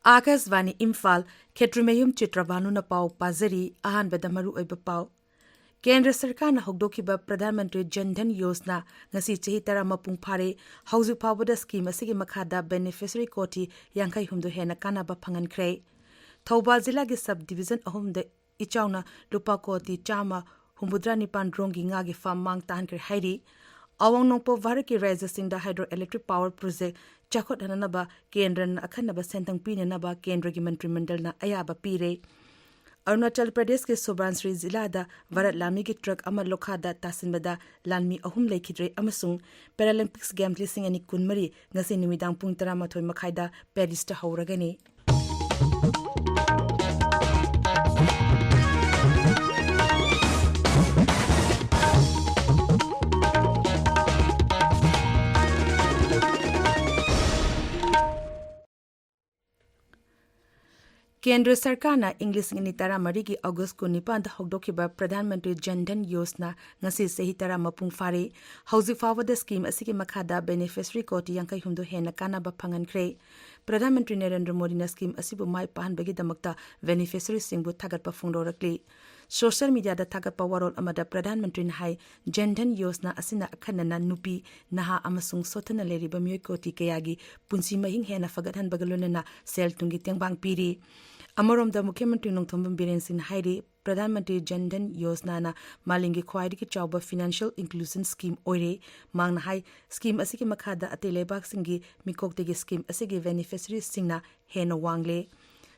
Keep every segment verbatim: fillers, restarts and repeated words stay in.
ꯑꯥꯀꯥꯁꯕꯥꯅꯤ ꯏꯝꯐꯥꯜ, ꯈꯦꯇ꯭ꯔꯤꯃꯌꯨꯝ ꯆꯤꯇ꯭ꯔꯕꯥꯅꯨꯅ ꯄꯥꯎ ꯄꯥꯖꯔꯤ꯫ ꯑꯍꯥꯟꯕꯗ ꯃꯔꯨꯑꯣꯏꯕ ꯄꯥꯎ꯫ ꯀꯦꯟꯗ꯭ꯔ ꯁꯔꯀꯥꯔꯅ ꯍꯧꯗꯣꯛꯈꯤꯕ ꯄ꯭ꯔꯙꯥꯟ ꯃꯟꯇ꯭ꯔꯤ ꯖꯟ ꯙꯟ ꯌꯣꯖꯅꯥ ꯉꯁꯤ ꯆꯍꯤ ꯇꯔꯥ ꯃꯄꯨꯡ ꯐꯥꯔꯦ꯫ ꯍꯧꯖꯤꯛ ꯐꯥꯎꯕꯗ ꯁ꯭ꯀꯤꯝ ꯑꯁꯤꯒꯤ ꯃꯈꯥꯗ ꯕꯦꯅꯤꯐꯤꯁꯔꯤ ꯀꯣꯇꯤ ꯌꯥꯡꯈꯩ ꯍꯨꯝꯗꯣꯏ ꯍꯦꯟꯅ ꯀꯥꯟꯅꯕ ꯐꯪꯍꯟꯈ꯭ꯔꯦ꯫ ꯊꯧꯕꯥꯜ ꯖꯤꯂꯥꯒꯤ ꯁꯕ ꯗꯤꯕꯤꯖꯟ ꯑꯍꯨꯝꯗ ꯏꯆꯥꯎꯅ ꯂꯨꯄꯥ ꯀꯣꯇꯤ ꯆꯥꯝꯃ ꯍꯨꯝꯐꯨꯇꯔꯥ ꯅꯤꯄꯥꯟ ꯔꯣꯝꯒꯤ ꯉꯥꯒꯤ ꯐꯥꯔꯝ ꯃꯥꯡ ꯇꯥꯍꯟꯈ꯭ꯔꯦ ꯍꯥꯏꯔꯤ꯫ ꯑꯋꯥꯡ ꯅꯣꯡꯄꯣꯛ ꯚꯥꯔꯠꯀꯤ ꯔꯥꯖ꯭ꯌꯁꯤꯡꯗ ꯍꯥꯏꯗ꯭ꯔꯣ ꯏꯂꯦꯛꯇ꯭ꯔꯤꯛ ꯄꯥꯋꯔ ꯄ꯭ꯔꯣꯖꯦꯛ ꯆꯥꯎꯈꯠꯍꯟꯅꯅꯕ ꯀꯦꯟꯗ꯭ꯔꯅ ꯑꯈꯟꯅꯕ ꯁꯦꯟꯊꯪ ꯄꯤꯅꯅꯕ ꯀꯦꯟꯗ꯭ꯔꯒꯤ ꯃꯟꯇ꯭ꯔꯤ ꯃꯟꯗꯜꯅ ꯑꯌꯥꯕ ꯄꯤꯔꯦ꯫ ꯑꯔꯨꯅꯥꯆꯜ ꯄ꯭ꯔꯗꯦꯁꯀꯤ ꯁꯨꯕꯥꯟꯁ꯭ꯔꯤ ꯖꯤꯂꯥꯗ ꯚꯥꯔꯠ ꯂꯥꯟꯃꯤꯒꯤ ꯇ꯭ꯔꯛ ꯑꯃ ꯂꯣꯈꯥꯗ ꯇꯥꯁꯤꯟꯕꯗ ꯂꯥꯟꯃꯤ ꯑꯍꯨꯝ ꯂꯩꯈꯤꯗ꯭ꯔꯦ ꯑꯃꯁꯨꯡ ꯄꯦꯔꯥꯂꯤꯝꯄꯤꯛꯁ ꯒꯦꯝꯁ ꯂꯤꯁꯤꯡ ꯑꯅꯤ ꯀꯨꯟꯃꯔꯤ ꯉꯁꯤ ꯅꯨꯃꯤꯗꯥꯡ ꯄꯨꯡ ꯇꯔꯥꯃꯥꯊꯣꯏ ꯃꯈꯥꯏꯗ ꯄꯦꯔꯤꯁꯇ ꯍꯧꯔꯒꯅꯤ꯫ ꯀꯦꯟꯗ꯭ꯔ ꯁꯔꯀꯥꯔꯅ ꯏꯪ ꯂꯤꯁꯤꯡ ꯑꯅꯤ ꯇꯔꯥꯃꯔꯤꯒꯤ ꯑꯣꯒꯁ ꯀꯨꯟꯅꯤꯄꯥꯟꯗ ꯍꯧꯗꯣꯛꯈꯤꯕ ꯄ꯭ꯔꯙꯥꯟ ꯃꯟꯇ꯭ꯔꯤ ꯖꯟ ꯙꯟ ꯌꯣꯖꯅꯥ ꯉꯁꯤ ꯆꯍꯤ ꯇꯔꯥ ꯃꯄꯨꯡ ꯐꯥꯔꯦ꯫ ꯍꯧꯖꯤꯛ ꯐꯥꯎꯕꯗ ꯁ꯭ꯀꯤꯝ ꯑꯁꯤꯒꯤ ꯃꯈꯥꯗ ꯕꯦꯅꯤꯐꯤꯁꯔꯤ ꯀꯣꯇꯤ ꯌꯥꯡꯈꯩ ꯍꯨꯝꯗꯣꯏ ꯍꯦꯟꯅ ꯀꯥꯟꯅꯕ ꯐꯪꯍꯟꯈ꯭ꯔꯦ꯫ ꯄ꯭ꯔꯙꯥꯟ ꯃꯟꯇ꯭ꯔꯤ ꯅꯔꯦꯟꯗ꯭ꯔ ꯃꯣꯗꯤꯅ ꯁ꯭ꯀꯤꯝ ꯑꯁꯤꯕꯨ ꯃꯥꯏ ꯄꯥꯛꯍꯟꯕꯒꯤꯗꯃꯛꯇ ꯕꯦꯅꯤꯐꯤꯁꯔꯤꯁꯤꯡꯕꯨ ꯊꯥꯒꯠꯄ ꯐꯣꯡꯗꯣꯔꯛꯂꯤ꯫ ꯁꯣꯁꯤꯌꯦꯜ ꯃꯤꯗꯤꯌꯥꯗ ꯊꯥꯒꯠꯄ ꯋꯥꯔꯣꯜ ꯑꯃꯗ ꯄ꯭ꯔꯙꯥꯟ ꯃꯟꯇ꯭ꯔꯤꯅ ꯍꯥꯏ, ꯖꯟ ꯙꯟ ꯌꯣꯖꯅꯥ ꯑꯁꯤꯅ ꯑꯈꯟꯅꯅ ꯅꯨꯄꯤ, ꯅꯍꯥ ꯑꯃꯁꯨꯡ ꯁꯣꯠꯊꯅ ꯂꯩꯔꯤꯕ ꯃꯤꯑꯣꯏ ꯀꯣꯇꯤ ꯀꯌꯥꯒꯤ ꯄꯨꯟꯁꯤ ꯃꯍꯤꯡ ꯍꯦꯟꯅ ꯐꯒꯠꯍꯟꯕꯒ ꯂꯣꯏꯅꯅ ꯁꯦꯜ ꯊꯨꯝꯒꯤ ꯇꯦꯡꯕꯥꯡ ꯄꯤꯔꯤ꯫ ꯑꯃꯔꯣꯝꯗ ꯃꯨꯈ꯭ꯌ ꯃꯟꯇ꯭ꯔꯤ ꯅꯣꯡꯊꯣꯝꯕꯝ ꯕꯤꯔꯦꯟ ꯁꯤꯡꯅ ꯍꯥꯏꯔꯤ, ꯄ꯭ꯔꯙꯥꯟ ꯃꯟꯇ꯭ꯔꯤ ꯖꯟ ꯙꯟ ꯌꯣꯖꯅꯥꯅ ꯃꯥꯂꯦꯝꯒꯤ ꯈ꯭ꯋꯥꯏꯗꯒꯤ ꯆꯥꯎꯕ ꯐꯤꯅꯥꯟꯁꯤꯌꯦꯜ ꯏꯟꯀ꯭ꯂꯨꯖꯟ ꯁ꯭ꯀꯤꯝ ꯑꯣꯏꯔꯦ꯫ ꯃꯍꯥꯛꯅ ꯍꯥꯏ, ꯁ꯭ꯀꯤꯝ ꯑꯁꯤꯒꯤ ꯃꯈꯥꯗ ꯑꯇꯩ ꯂꯩꯕꯥꯛꯁꯤꯡꯒꯤ ꯃꯤꯀꯣꯛꯇꯒꯤ ꯁ꯭ꯀꯤꯝ ꯑꯁꯤꯒꯤ ꯕꯦꯅꯤꯐꯤꯁꯔꯤꯁꯤꯡꯅ ꯍꯦꯟꯅ ꯋꯥꯡꯂꯦ꯫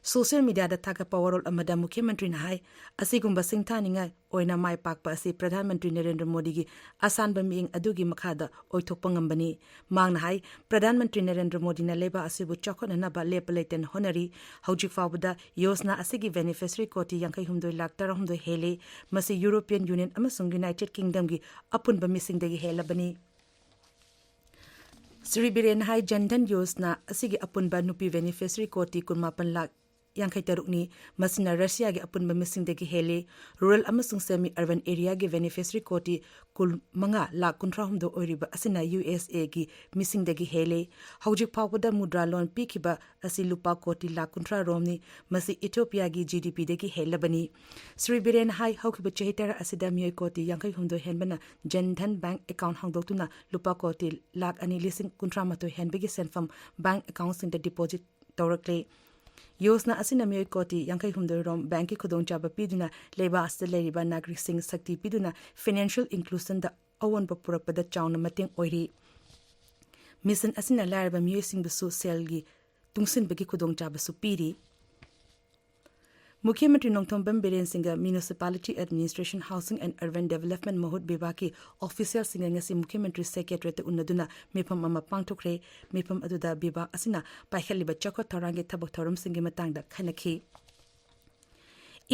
ꯁꯣꯁꯤꯌꯦꯜ ꯃꯤꯗꯤꯌꯥꯗ ꯊꯥꯒꯠꯄ ꯋꯥꯔꯣꯜ ꯑꯃꯗ ꯃꯨꯈ꯭ꯌ ꯃꯟꯇ꯭ꯔꯤꯅ ꯍꯥꯏ, ꯑꯁꯤꯒꯨꯝꯕ ꯁꯤꯡꯊꯥꯅꯤꯡꯉꯥꯏ ꯑꯣꯏꯅ ꯃꯥꯏ ꯄꯥꯛꯄ ꯑꯁꯤ ꯄ꯭ꯔꯙꯥꯟ ꯃꯟꯇ꯭ꯔꯤ ꯅꯔꯦꯟꯗ꯭ꯔ ꯃꯣꯗꯤꯒꯤ ꯑꯁꯥꯟꯕ ꯃꯤꯠꯌꯦꯡ ꯑꯗꯨꯒꯤ ꯃꯈꯥꯗ ꯑꯣꯏꯊꯣꯛꯄ ꯉꯝꯕꯅꯤ꯫ ꯃꯍꯥꯛꯅ ꯍꯥꯏ, ꯄ꯭ꯔꯙꯥꯟ ꯃꯟꯇ꯭ꯔꯤ ꯅꯔꯦꯟꯗ꯭ꯔ ꯃꯣꯗꯤꯅ ꯂꯩꯕꯥꯛ ꯑꯁꯤꯕꯨ ꯆꯥꯎꯈꯠꯅꯅꯕ ꯂꯦꯞꯄ ꯂꯩꯇꯅ ꯍꯣꯠꯅꯔꯤ꯫ ꯍꯧꯖꯤꯛ ꯐꯥꯎꯕꯗ ꯌꯣꯖꯅꯥ ꯑꯁꯤꯒꯤ ꯕꯦꯅꯤꯐꯤꯁꯔꯤ ꯀꯣꯇꯤ ꯌꯥꯡꯈꯩ ꯍꯨꯝꯗꯣꯏ ꯂꯥꯈ ꯇꯔꯥꯍꯨꯝꯗꯣꯏ ꯍꯦꯜꯂꯤ꯫ ꯃꯁꯤ ꯌꯨꯔꯣꯄꯤꯌꯟ ꯌꯨꯅꯤꯌꯟ ꯑꯃꯁꯨꯡ ꯌꯨꯅꯥꯏꯇꯦꯗ ꯀꯤꯡꯗꯝꯒꯤ ꯑꯄꯨꯟꯕ ꯃꯤꯁꯤꯡꯗꯒꯤ ꯍꯦꯜꯂꯕꯅꯤ꯫ ꯁ꯭ꯔꯤ ꯕꯤꯔꯦꯟꯅ ꯍꯥꯏ, ꯖꯟ ꯙꯟ ꯌꯣꯖꯅꯥ ꯑꯁꯤꯒꯤ ꯑꯄꯨꯟꯕ ꯅꯨꯄꯤ ꯕꯦꯅꯤꯐꯤꯁꯔꯤ ꯀꯣꯇꯤ ꯀꯨꯟꯃꯥꯄꯟ ꯂꯥꯈ ꯌꯥꯡꯈꯩ ꯇꯔꯨꯛꯅꯤ꯫ ꯃꯁꯤꯅ ꯔꯁꯤꯌꯥꯒꯤ ꯑꯄꯨꯟꯕ ꯃꯤꯁꯤꯡꯗꯒꯤ ꯍꯦꯜꯂꯤ꯫ ꯔꯨꯔꯦꯜ ꯑꯃꯁꯨꯡ ꯁꯦꯃꯤ ꯑꯔꯕꯟ ꯑꯦꯔꯤꯌꯥꯒꯤ ꯕꯦꯅꯤꯐꯤꯁꯔꯤ ꯀꯣꯇꯤ ꯀꯨꯟꯃꯉꯥ ꯂꯥꯈ ꯀꯨꯟꯊ꯭ꯔꯥ ꯍꯨꯝꯗꯣꯏ ꯑꯣꯏꯔꯤꯕ ꯑꯁꯤꯅ ꯌꯨ ꯑꯦꯁ ꯑꯦꯒꯤ ꯃꯤꯁꯤꯡꯗꯒꯤ ꯍꯦꯜꯂꯤ꯫ ꯍꯧꯖꯤꯛ ꯐꯥꯎꯕꯗ ꯃꯨꯗ꯭ꯔꯥ ꯂꯣꯟ ꯄꯤꯈꯤꯕ ꯑꯁꯤ ꯂꯨꯄꯥ ꯀꯣꯇꯤ ꯂꯥꯈ ꯀꯨꯟꯊ꯭ꯔꯥ ꯔꯣꯝꯅꯤ꯫ ꯃꯁꯤ ꯏꯊꯤꯑꯣꯄꯤꯌꯥꯒꯤ ꯖꯤ ꯗꯤ ꯄꯤꯗꯒꯤ ꯍꯦꯜꯂꯕꯅꯤ꯫ ꯁ꯭ꯔꯤ ꯕꯤꯔꯦꯟ ꯍꯥꯏ, ꯍꯧꯈꯤꯕ ꯆꯍꯤ ꯇꯔꯥ ꯑꯁꯤꯗ ꯃꯤꯑꯣꯏ ꯀꯣꯇꯤ ꯌꯥꯡꯈꯩ ꯍꯨꯝꯗꯣꯏ ꯍꯦꯟꯕꯅ ꯖꯟ ꯙꯟ ꯕꯦꯡꯛ ꯑꯦꯀꯥꯎꯟ ꯍꯥꯡꯗꯣꯛꯇꯨꯅ ꯂꯨꯄꯥ ꯀꯣꯇꯤ ꯂꯥꯈ ꯑꯅꯤ ꯂꯤꯁꯤꯡ ꯀꯨꯟꯊ꯭ꯔꯥ ꯃꯥꯊꯣꯏ ꯍꯦꯟꯕꯒꯤ ꯁꯦꯟꯐꯝ ꯕꯦꯡꯛ ꯑꯦꯀꯥꯎꯟꯁꯤꯡꯗ ꯗꯤꯄꯣꯖꯤꯠ ꯇꯧꯔꯛꯂꯦ꯫ ꯌꯣꯖꯅꯥ ꯑꯁꯤꯅ ꯃꯤꯑꯣꯏ ꯀꯣꯇꯤ ꯌꯥꯡꯈꯩ ꯍꯨꯝꯗꯣꯏ ꯔꯣꯝ ꯕꯦꯡꯛꯀꯤ ꯈꯨꯗꯣꯡꯆꯥꯕ ꯄꯤꯗꯨꯅ ꯂꯩꯕꯥꯛ ꯑꯁꯤꯗ ꯂꯩꯔꯤꯕ ꯅꯥꯒꯔꯤꯛꯁꯤꯡ ꯁꯛꯇꯤ ꯄꯤꯗꯨꯅ ꯐꯥꯏꯅꯥꯟꯁꯤꯌꯦꯜ ꯏꯟꯀ꯭ꯂꯨꯖꯟꯗ ꯑꯑꯣꯟꯕ ꯄꯨꯔꯛꯄꯗ ꯆꯥꯎꯅ ꯃꯇꯦꯡ ꯑꯣꯏꯔꯤ꯫ ꯃꯤꯁꯟ ꯑꯁꯤꯅ ꯂꯥꯏꯔꯕ ꯃꯤꯑꯣꯏꯁꯤꯡꯕꯨꯁꯨ ꯁꯦꯜꯒꯤ ꯇꯨꯡꯁꯤꯟꯕꯒꯤ ꯈꯨꯗꯣꯡꯆꯥꯕꯁꯨ ꯄꯤꯔꯤ꯫ ꯃꯨꯈ꯭ꯌ ꯃꯟꯇ꯭ꯔꯤ ꯅꯣꯡꯊꯣꯝꯕꯝ ꯕꯤꯔꯦꯟ ꯁꯤꯡꯒ Municipality Administration, Housing and Urban Development ꯃꯍꯨꯠ ꯕꯤꯚꯥꯒꯀꯤ ꯑꯣꯐꯤꯁꯤꯌꯦꯜꯁꯤꯡꯒ ꯉꯁꯤ ꯃꯨꯈ꯭ꯌ ꯃꯟꯇ꯭ꯔꯤ ꯁꯦꯀ꯭ꯔꯦꯇꯔꯤꯌꯦꯠꯇ ꯎꯅꯗꯨꯅ ꯃꯤꯐꯝ ꯑꯃ ꯄꯥꯡꯊꯣꯛꯈ꯭ꯔꯦ꯫ ꯃꯤꯐꯝ ꯑꯗꯨꯗ ꯕꯤꯚꯥꯒ ꯑꯁꯤꯅ ꯄꯥꯏꯈꯠꯂꯤꯕ ꯆꯥꯎꯈꯠ ꯊꯧꯔꯥꯡꯒꯤ ꯊꯕꯛ ꯊꯧꯔꯝꯁꯤꯡꯒꯤ ꯃꯇꯥꯡꯗ ꯈꯟꯅꯈꯤ꯫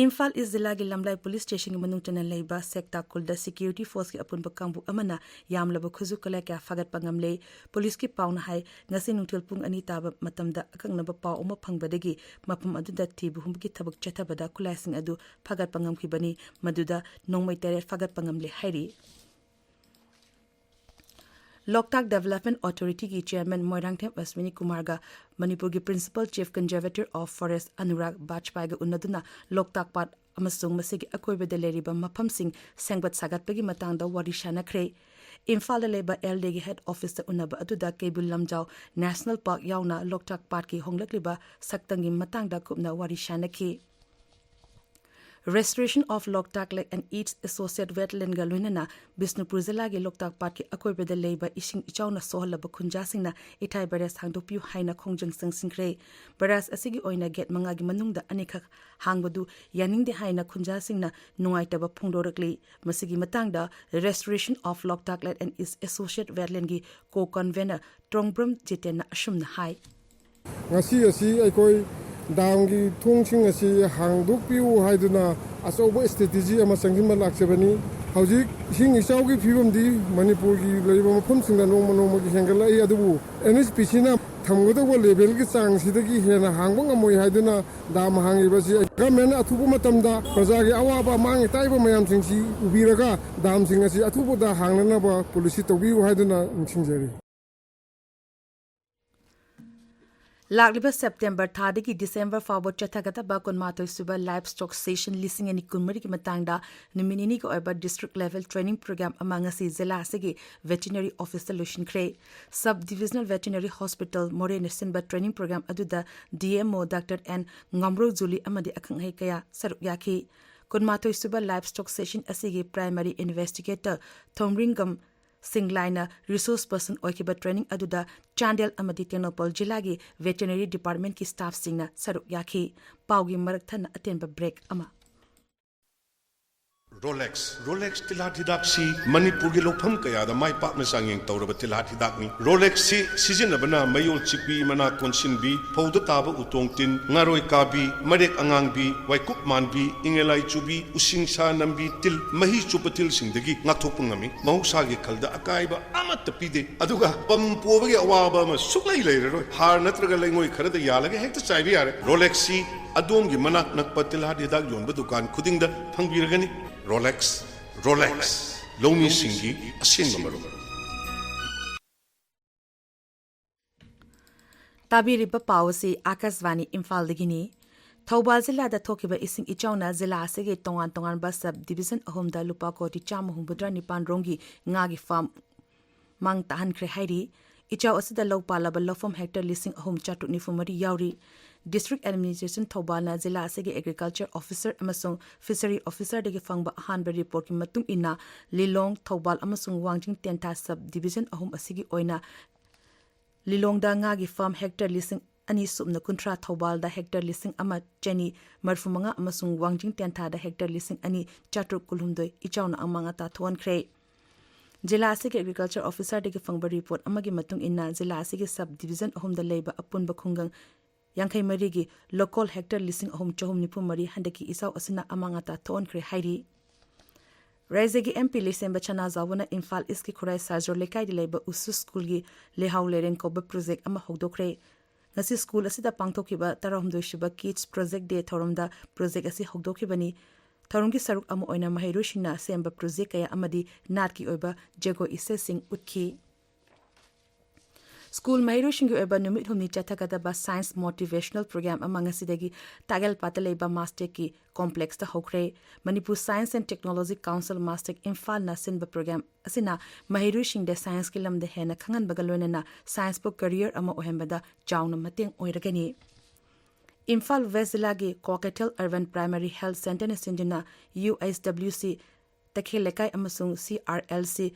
ꯏꯝꯐꯥꯜ ꯏꯁ ꯖꯤꯂꯥꯒꯤ ꯂꯝꯂꯥꯏ ꯄꯨꯂꯤꯁ ꯁ꯭ꯇꯦꯁꯟꯒꯤ ꯃꯅꯨꯡ ꯆꯟꯅ ꯂꯩꯕ ꯁꯦꯛꯇꯥ ꯀꯨꯜꯗ ꯁꯦꯀ꯭ꯌꯨꯔꯤꯇꯤ ꯐꯣꯔꯁꯀꯤ ꯑꯄꯨꯟꯕ ꯀꯥꯡꯕꯨ ꯑꯃꯅ ꯌꯥꯝꯂꯕ ꯈꯨꯠꯁꯨ ꯈꯨꯠꯂꯥꯏ ꯀꯌꯥ ꯐꯥꯒꯠꯄ ꯉꯝꯂꯦ꯫ ꯄꯨꯂꯤꯁꯀꯤ ꯄꯥꯎꯅ ꯍꯥꯏ, ꯉꯁꯤ ꯅꯨꯡꯊꯤꯜ ꯄꯨꯡ ꯑꯅꯤ ꯇꯥꯕ ꯃꯇꯝꯗ ꯑꯀꯛꯅꯕ ꯄꯥꯎ ꯑꯃ ꯐꯪꯕꯗꯒꯤ ꯃꯐꯝ ꯑꯗꯨꯗ ꯊꯤꯕ ꯍꯨꯝꯕꯒꯤ ꯊꯕꯛ ꯆꯠꯊꯕꯗ ꯈꯨꯠꯂꯥꯏꯁꯤꯡ ꯑꯗꯨ ꯐꯥꯒꯠꯄ ꯉꯝꯈꯤꯕꯅꯤ꯫ ꯃꯗꯨꯗ ꯅꯣꯡꯃꯩ ꯇꯔꯦꯠ ꯐꯥꯒꯠꯄ ꯉꯝꯂꯦ ꯍꯥꯏꯔꯤ꯫ ꯂꯣꯛꯇꯥꯛ ꯗꯦꯕꯂꯞꯃꯦꯟ ꯑꯣꯊꯣꯔꯤꯇꯤꯒꯤ ꯆꯤꯌꯔꯃꯦꯟ ꯃꯣꯏꯔꯥꯡꯊꯦꯝ ꯑꯁ꯭ꯋꯤꯅꯤ ꯀꯨꯃꯥꯔꯒ ꯃꯅꯤꯄꯨꯔꯒꯤ principle chief ꯀꯟꯖꯔꯚꯦꯇꯔ of forest Anurag ꯕꯥꯖꯄꯥꯏꯒ ꯎꯅꯗꯨꯅ ꯂꯣꯛꯇꯥꯛ ꯄꯥꯠ ꯑꯃꯁꯨꯡ ꯃꯁꯤꯒꯤ ꯑꯀꯣꯏꯕꯗ ꯂꯩꯔꯤꯕ ꯃꯐꯝꯁꯤꯡ ꯁꯦꯝꯒꯠ ꯁꯥꯒꯠꯄꯒꯤ ꯃꯇꯥꯡꯗ ꯋꯥꯔꯤ ꯁꯥꯅꯈ꯭ꯔꯦ꯫ ꯏꯝꯐꯥꯜꯗ ꯂꯩꯕ ꯑꯦꯜ ꯗꯤꯒꯤ ꯍꯦꯗ ꯑꯣꯐꯤꯁꯇ ꯎꯅꯕ ꯑꯗꯨꯗ ꯀꯩꯕꯨꯜ ꯂꯝꯖꯥꯎ ꯅꯦꯁꯅꯦꯜ ꯄꯥꯔꯛ ꯌꯥꯎꯅ ꯂꯣꯛꯇꯥꯛ ꯄꯥꯠꯀꯤ ꯍꯣꯡꯂꯛꯂꯤꯕ ꯁꯛꯇꯝꯒꯤ ꯃꯇꯥꯡꯗ ꯀꯨꯞꯅ ꯋꯥꯔꯤ ꯁꯥꯅꯈꯤ꯫ Restoration of Loktak Lake and its Associate Wetlandꯒ ꯂꯣꯏꯅꯅ ꯕꯤꯁꯅꯨꯄꯨꯔ ꯖꯤꯂꯥꯒꯤ ꯂꯣꯛꯇꯥꯛ ꯄꯥꯠꯀꯤ ꯑꯀꯣꯏꯕꯗ ꯂꯩꯕ ꯏꯁꯤꯡ ꯏꯆꯥꯎꯅ ꯁꯣꯛꯍꯜꯂꯕ ꯈꯨꯟꯖꯥꯁꯤꯡꯅ ꯏꯊꯥꯏ ꯕꯦꯔꯦꯖ ꯍꯥꯡꯗꯣꯛꯄꯤꯌꯨ ꯍꯥꯏꯅ ꯈꯣꯡꯖꯪ ꯆꯪꯁꯤꯟꯈ꯭ꯔꯦ꯫ ꯕꯦꯔꯦꯖ ꯑꯁꯤꯒꯤ ꯑꯣꯏꯅ ꯒꯦꯠ ꯃꯉꯥꯒꯤ ꯃꯅꯨꯡꯗ ꯑꯅꯤꯈꯛ ꯍꯥꯡꯕꯗꯨ ꯌꯥꯅꯤꯡꯗꯦ ꯍꯥꯏꯅ ꯈꯨꯟꯖꯥꯁꯤꯡꯅ ꯅꯨꯡꯉꯥꯏꯇꯕ ꯐꯣꯡꯗꯣꯔꯛꯂꯤ꯫ ꯃꯁꯤꯒꯤ ꯃꯇꯥꯡꯗ Restoration of Loktak Lake and its Associate Wetlandꯒꯤ ꯀꯣ ꯀꯟꯚꯦꯅꯔ ꯇ꯭ꯔꯣꯡꯕ꯭ꯔꯝ ꯖꯤꯇꯦꯟꯅ ꯑꯁꯨꯝꯅ ꯍꯥꯏ꯫ ꯉꯁꯤ ꯑꯁꯤ ꯑꯩꯈꯣꯏ ꯗꯥꯝꯒꯤ ꯊꯣꯡꯁꯤꯡ ꯑꯁꯤ ꯍꯥꯡꯗꯣꯛꯄꯤꯌꯨ ꯍꯥꯏꯗꯨꯅ ꯑꯆꯧꯕ ꯁ꯭ꯇ꯭ꯔꯦꯇꯦꯖꯤ ꯑꯃ ꯆꯪꯁꯤꯟꯕ ꯂꯥꯛꯆꯕꯅꯤ꯫ ꯍꯧꯖꯤꯛ ꯏꯁꯤꯡ ꯏꯆꯥꯎꯒꯤ ꯐꯤꯕꯝꯗꯤ ꯃꯅꯤꯄꯨꯔꯒꯤ ꯂꯩꯔꯤꯕ ꯃꯐꯝꯁꯤꯡꯗ ꯅꯣꯡꯃ ꯅꯣꯡꯃꯒꯤ ꯍꯦꯟꯒꯠꯂꯛꯏ, ꯑꯗꯨꯕꯨ ꯑꯦꯟ ꯑꯩꯆ ꯄꯤ ꯁꯤꯅ ꯊꯝꯒꯗꯧꯕ ꯂꯦꯚꯦꯜꯒꯤ ꯆꯥꯡꯁꯤꯗꯒꯤ ꯍꯦꯟꯅ ꯍꯥꯡꯕ ꯉꯝꯃꯣꯏ ꯍꯥꯏꯗꯨꯅ ꯗꯥꯝ ꯍꯥꯡꯉꯤꯕꯁꯤ ꯒꯚꯔꯟꯃꯦꯟꯅ ꯑꯊꯨꯕ ꯃꯇꯝꯗ ꯄ꯭ꯔꯖꯥꯒꯤ ꯑꯋꯥꯕ ꯑꯃꯥꯡ ꯑꯇꯥꯏꯕ ꯃꯌꯥꯝꯁꯤꯡꯁꯤ ꯎꯕꯤꯔꯒ ꯗꯥꯝꯁꯤꯡ ꯑꯁꯤ ꯑꯊꯨꯕꯗ ꯍꯥꯡꯅꯅꯕ ꯄꯣꯂꯤꯁꯤ ꯇꯧꯕꯤꯌꯨ ꯍꯥꯏꯗꯨꯅ ꯅꯤꯡꯁꯤꯡꯖꯔꯤ꯫ ꯂꯥꯛꯂꯤꯕ ꯁꯦꯞꯇꯦꯝꯕꯔ ꯊꯥꯗꯒꯤ ꯗꯤꯁꯦꯝꯕꯔ ꯐꯥꯎꯕ ꯆꯠꯊꯒꯗꯕ ꯀꯨꯟꯃꯥꯊꯣꯏ ꯁꯨꯕ ꯂꯥꯏꯞ ꯁ꯭ꯇꯣꯛ ꯁꯦꯁꯟ ꯂꯤꯁꯤꯡ ꯑꯅꯤ ꯀꯨꯟꯃꯔꯤꯒꯤ ꯃꯇꯥꯡꯗ ꯅꯨꯃꯤꯠ ꯅꯤꯅꯤꯒꯤ ꯑꯣꯏꯕ ꯗꯤꯁꯇ꯭ꯔꯤꯛ ꯂꯦꯚꯦꯜ ꯇ꯭ꯔꯦꯅꯤꯡ ꯄ꯭ꯔꯣꯒ꯭ꯔꯥꯝ ꯑꯃ ꯉꯁꯤ ꯖꯤꯂꯥ ꯑꯁꯤꯒꯤ ꯚꯦꯇꯤꯅꯔꯤ ꯑꯣꯐꯤꯁꯇ ꯂꯣꯏꯁꯤꯟꯈ꯭ꯔꯦ꯫ ꯁꯕ ꯗꯤꯚꯤꯖꯅꯦꯜ ꯚꯦꯇꯤꯅꯔꯤ ꯍꯣꯁꯄꯤꯇꯥꯜ ꯃꯣꯔꯦꯅ ꯁꯤꯟꯕ ꯇ꯭ꯔꯦꯅꯤꯡ ꯄ꯭ꯔꯣꯒ꯭ꯔꯥꯝ ꯑꯗꯨꯗ D M O doctor and ꯉꯥꯝꯔꯧ ꯖꯨꯂꯤ ꯑꯃꯗꯤ ꯑꯈꯪ ꯑꯍꯩ ꯀꯌꯥ ꯁꯔꯨꯛ ꯌꯥꯈꯤ꯫ ꯀꯨꯟꯃꯥꯊꯣꯏ ꯁꯨꯕ ꯂꯥꯏꯞ ꯁ꯭ꯇꯣꯛ ꯁꯦꯁꯟ ꯑꯁꯤꯒꯤ ꯄ꯭ꯔꯥꯏꯃꯔꯤ ꯏꯟꯚꯦꯁꯇꯤꯒꯦꯇꯔ ꯊꯣꯝꯔꯤꯡꯒꯝ ꯁꯤꯡꯂꯥꯏꯅ ꯔꯤꯁꯣꯔꯁ ꯄꯔꯁꯟ ꯑꯣꯏꯈꯤꯕ ꯇ꯭ꯔꯦꯅꯤꯡ ꯑꯗꯨꯗ ꯆꯥꯟꯗꯦꯜ ꯑꯃꯗꯤ ꯇꯦꯡꯅꯧꯄꯜ ꯖꯤꯂꯥꯒꯤ ꯚꯦꯇꯤꯅꯔꯤ ꯗꯤꯄꯥꯔꯠꯃꯦꯟꯠꯀꯤ ꯁ꯭ꯇꯥꯐꯁꯤꯡꯅ ꯁꯔꯨꯛ ꯌꯥꯈꯤ꯫ ꯄꯥꯎꯒꯤ ꯃꯔꯛ ꯊꯠꯅ ꯑꯇꯦꯟꯕ ꯕ꯭ꯔꯦꯛ ꯑꯃ꯫ ꯔꯣꯂꯦꯛꯁ꯫ ꯔꯣꯂꯦꯛꯁ ꯇꯤꯜꯍꯥꯠ ꯍꯤꯗꯥꯛꯁꯤ ꯃꯅꯤꯄꯨꯔꯒꯤ ꯂꯧꯐꯝ ꯀꯌꯥꯗ ꯃꯥꯏ ꯄꯥꯛꯅ ꯆꯥꯡꯌꯦꯡ ꯇꯧꯔꯕ ꯇꯤꯜꯍꯥꯠ ꯍꯤꯗꯥꯛꯅꯤ꯫ ꯔꯣꯂꯦꯛꯁꯁꯤ ꯁꯤꯖꯤꯟꯅꯕꯅ ꯃꯌꯣꯜ ꯆꯤꯛꯄꯤ, ꯃꯅꯥ ꯀꯣꯟꯁꯤꯟꯕꯤ, ꯐꯧꯗ ꯇꯥꯕ ꯎꯇꯣꯡ ꯇꯤꯟ, ꯉꯥꯔꯣꯏ ꯀꯥꯕꯤ, ꯃꯔꯦꯛ ꯑꯉꯥꯡꯕꯤ, ꯋꯥꯏꯀꯨꯞ ꯃꯥꯟꯕꯤ, ꯏꯪꯉꯦꯂꯥꯏ ꯆꯨꯕꯤ, ꯎꯁꯤꯡꯁꯥ ꯅꯝꯕꯤ, ꯇꯤꯜ, ꯃꯍꯤ ꯆꯨꯞꯄ ꯇꯤꯜꯁꯤꯡꯗꯒꯤ ꯉꯥꯛꯊꯣꯛꯄ ꯉꯝꯃꯤ꯫ ꯃꯍꯧꯁꯥꯒꯤ ꯈꯜꯗ ꯑꯀꯥꯏꯕ ꯑꯃꯠꯇ ꯄꯤꯗꯦ꯫ ꯑꯗꯨꯒ ꯄꯝ ꯄꯣꯕꯒꯤ ꯑꯋꯥꯕ ꯑꯃ ꯁꯨꯛꯂꯩ ꯂꯩꯔꯔꯣꯏ꯫ ꯍꯥꯔ ꯅꯠꯇ꯭ꯔꯒ ꯂꯩꯉꯣꯏ ꯈꯔꯗ ꯌꯥꯜꯂꯒ ꯍꯦꯛꯇ ꯆꯥꯏꯕ ꯌꯥꯔꯦ꯫ ꯔꯣꯂꯦꯛꯁꯁꯤ ꯑꯗꯣꯝꯒꯤ ꯃꯅꯥꯛ ꯅꯛꯄ ꯇꯤꯜꯍꯥꯠ ꯍꯤꯗꯥꯛ ꯌꯣꯟꯕ ꯗꯨꯀꯥꯟ ꯈꯨꯗꯤꯡꯗ ꯐꯪꯕꯤꯔꯒꯅꯤ꯫ ꯔꯣꯂꯦꯛꯁ, ꯔꯣꯂꯦꯛꯁ, ꯂꯧꯃꯤꯁꯤꯡꯒꯤ ꯑꯁꯦꯡꯕ ꯃꯔꯨꯞ꯫ ꯇꯥꯕꯤꯔꯤꯕ ꯄꯥꯎ ꯑꯁꯤ ꯑꯥꯀꯥꯁꯕꯥꯅꯤ ꯏꯝꯐꯥꯜꯗꯒꯤꯅꯤ꯫ ꯊꯧꯕꯥꯜ ꯖꯤꯂꯥꯗ ꯊꯣꯛꯈꯤꯕ ꯏꯁꯤꯡ ꯏꯆꯥꯎꯅ ꯖꯤꯂꯥ ꯑꯁꯤꯒꯤ ꯇꯣꯉꯥꯟ ꯇꯣꯉꯥꯟꯕ ꯁꯕ ꯗꯤꯚꯤꯖꯟ ꯑꯍꯨꯝꯗ ꯂꯨꯄꯥ ꯀꯣꯇꯤ ꯆꯥꯝꯃ ꯍꯨꯝꯐꯨꯇꯔꯥ ꯅꯤꯄꯥꯟ ꯔꯣꯝꯒꯤ ꯉꯥꯒꯤ ꯐꯥꯔꯝ ꯃꯥꯡ ꯇꯥꯍꯟꯈ꯭ꯔꯦ ꯍꯥꯏꯔꯤ꯫ ꯏꯆꯥꯎ ꯑꯁꯤꯗ ꯂꯧ ꯄꯥꯜꯂꯕ ꯂꯧꯐꯝ ꯍꯦꯛꯇꯔ ꯂꯤꯁꯤꯡ ꯑꯍꯨꯝ ꯆꯥꯇ꯭ꯔꯨꯛ ꯅꯤꯐꯨ ꯃꯔꯤ ꯌꯥꯎꯔꯤ꯫ ꯗꯤꯁꯇ꯭ꯔꯤꯛ ꯑꯦꯗꯃꯤꯅꯤꯁꯇ꯭ꯔꯦꯁꯟ ꯊꯧꯕꯥꯜꯅ ꯖꯤꯂꯥ ꯑꯁꯤꯒꯤ ꯑꯦꯒ꯭ꯔꯤꯀꯜꯆꯔ ꯑꯣꯐꯤꯁꯔ ꯑꯃꯁꯨꯡ ꯐꯤꯁꯔꯤ ꯑꯣꯐꯤꯁꯔꯗꯒꯤ ꯐꯪꯕ ꯑꯍꯥꯟꯕ ꯔꯤꯄꯣꯔꯠꯀꯤ ꯃꯇꯨꯡ ꯏꯟꯅ, ꯂꯤꯂꯣꯡ, ꯊꯧꯕꯥꯜ ꯑꯃꯁꯨꯡ ꯋꯥꯡꯖꯤꯡ ꯇꯦꯟꯊꯥ ꯁꯕ ꯗꯤꯚꯤꯖꯟ ꯑꯍꯨꯝ ꯑꯁꯤꯒꯤ ꯑꯣꯏꯅ ꯂꯤꯂꯣꯡꯗ ꯉꯥꯒꯤ ꯐꯥꯔꯝ ꯍꯦꯛꯇꯔ ꯂꯤꯁꯤꯡ ꯑꯅꯤ ꯁꯨꯞꯅ ꯀꯨꯟꯊ꯭ꯔꯥ, ꯊꯧꯕꯥꯜꯗ ꯍꯦꯛꯇꯔ ꯂꯤꯁꯤꯡ ꯑꯃ ꯆꯅꯤ ꯃꯔꯤꯐꯨ ꯃꯉꯥ ꯑꯃꯁꯨꯡ ꯋꯥꯡꯖꯤꯡ ꯇꯦꯟꯊꯥꯗ ꯍꯦꯛꯇꯔ ꯂꯤꯁꯤꯡ ꯑꯅꯤ ꯆꯥꯇ꯭ꯔꯨꯛ ꯀꯨꯟꯍꯨꯝꯗꯣꯏ ꯏꯆꯥꯎꯅ ꯑꯃꯥꯡ ꯑꯇꯥ ꯊꯣꯛꯍꯟꯈ꯭ꯔꯦ꯫ ꯖꯤꯂꯥ ꯑꯁꯤꯒꯤ ꯑꯦꯒ꯭ꯔꯤꯀꯜꯆꯔ ꯑꯣꯐꯤꯁꯔꯗꯒꯤ ꯐꯪꯕ ꯔꯤꯄꯣꯔꯠ ꯑꯃꯒꯤ ꯃꯇꯨꯡ ꯏꯟꯅ, ꯖꯤꯂꯥ ꯑꯁꯤꯒꯤ ꯁꯕ ꯗꯤꯚꯤꯖꯟ ꯑꯍꯨꯝꯗ ꯂꯩꯕ ꯑꯄꯨꯟꯕ ꯈꯨꯡꯒꯪ ꯌꯥꯡꯈꯩ ꯃꯔꯤꯒꯤ ꯂꯣꯀꯣꯜ ꯍꯦꯛꯇꯔ ꯂꯤꯁꯤꯡ ꯑꯍꯨꯝ ꯆꯍꯨꯝ ꯅꯤꯐꯨ ꯃꯔꯤ ꯍꯟꯗꯛꯀꯤ ꯏꯆꯥꯎ ꯑꯁꯤꯅ ꯑꯃꯥꯡ ꯑꯇꯥ ꯊꯣꯛꯍꯟꯈ꯭ꯔꯦ ꯍꯥꯏꯔꯤ꯫ ꯔꯥꯏꯖꯒꯤ ꯑꯦꯝ ꯄꯤ ꯂꯩꯁꯦꯝꯕ ꯁꯅꯥꯖꯥꯎꯕꯅ ꯏꯝꯐꯥꯜ ꯏꯁꯀꯤ ꯈꯨꯔꯥꯏ ꯁꯥꯖꯣꯔ ꯂꯩꯀꯥꯏꯗ ꯂꯩꯕ ꯎꯁꯨ ꯁ꯭ꯀꯨꯜꯒꯤ ꯂꯩꯍꯥꯎ ꯂꯩꯔꯦꯡ ꯀꯧꯕ ꯄ꯭ꯔꯣꯖꯦꯛ ꯑꯃ ꯍꯧꯗꯣꯛꯈ꯭ꯔꯦ꯫ ꯉꯁꯤ ꯁ꯭ꯀꯨꯜ ꯑꯁꯤꯗ ꯄꯥꯡꯊꯣꯛꯈꯤꯕ ꯇꯔꯥꯍꯨꯝꯗꯣꯏ ꯁꯨꯕ ꯀꯤꯗꯁ ꯄ꯭ꯔꯣꯖꯦꯛ ꯗꯦ ꯊꯧꯔꯝꯗ ꯄ꯭ꯔꯣꯖꯦꯛ ꯑꯁꯤ ꯍꯧꯗꯣꯛꯈꯤꯕꯅꯤ꯫ ꯊꯧꯔꯝꯒꯤ ꯁꯔꯨꯛ ꯑꯃ ꯑꯣꯏꯅ ꯃꯍꯩꯔꯣꯏꯁꯤꯡꯅ ꯁꯦꯝꯕ ꯄ꯭ꯔꯣꯖꯦꯛ ꯀꯌꯥ ꯑꯃꯗꯤ ꯅꯥꯠꯀꯤ ꯑꯣꯏꯕ ꯖꯒꯣꯏ ꯏꯁꯩꯁꯤꯡ ꯎꯠꯈꯤ꯫ ꯁ꯭ꯀꯨꯜ ꯃꯍꯩꯔꯣꯏꯁꯤꯡꯒꯤ ꯑꯣꯏꯕ ꯅꯨꯃꯤꯠ ꯍꯨꯝꯅꯤ ꯆꯠꯊꯒꯗꯕ ꯁꯥꯏꯟꯁ ꯃꯣꯇꯤꯚꯦꯁꯅꯦꯜ ꯄ꯭ꯔꯣꯒ꯭ꯔꯥꯝ ꯑꯃ ꯉꯁꯤꯗꯒꯤ ꯇꯥꯒꯦꯜꯄꯥꯠꯇ ꯂꯩꯕ ꯃꯥꯁꯇꯦꯛꯀꯤ ꯀꯣꯝꯄ꯭ꯂꯦꯛꯁꯇ ꯍꯧꯈ꯭ꯔꯦ꯫ Manipur science and technology council MASTEC ꯏꯝꯐꯥꯜꯅ ꯁꯤꯟꯕ ꯄ꯭ꯔꯣꯒ꯭ꯔꯥꯝ ꯑꯁꯤꯅ ꯃꯍꯩꯔꯣꯏꯁꯤꯡꯗ ꯁꯥꯏꯟꯁꯀꯤ ꯂꯝꯗ ꯍꯦꯟꯅ ꯈꯪꯍꯟꯕꯒ ꯂꯣꯏꯅꯅ ꯁꯥꯏꯟꯁꯄꯨ ꯀꯦꯔꯤꯌꯔ ꯑꯃ ꯑꯣꯏꯍꯟꯕꯗ ꯆꯥꯎꯅ ꯃꯇꯦꯡ ꯑꯣꯏꯔꯒꯅꯤ꯫ ꯏꯝꯐꯥꯜ ꯋꯦꯁ ꯖꯤꯂꯥꯒꯤ ꯀ꯭ꯋꯥꯀꯩꯊꯦꯜ ꯑꯔꯕꯟ ꯄ꯭ꯔꯥꯏꯃꯥꯔꯤ ꯍꯦꯜꯊ ꯁꯦꯟꯇꯔꯅ ꯁꯤꯟꯗꯨꯅ ꯌꯨ ꯑꯩꯆ ꯗꯕ꯭ꯂꯤꯌꯨ ꯁꯤ ꯇꯈꯦꯜ ꯂꯩꯀꯥꯏ ꯑꯃꯁꯨꯡ ꯁꯤ ꯑꯥꯔ ꯑꯦꯜ ꯁꯤ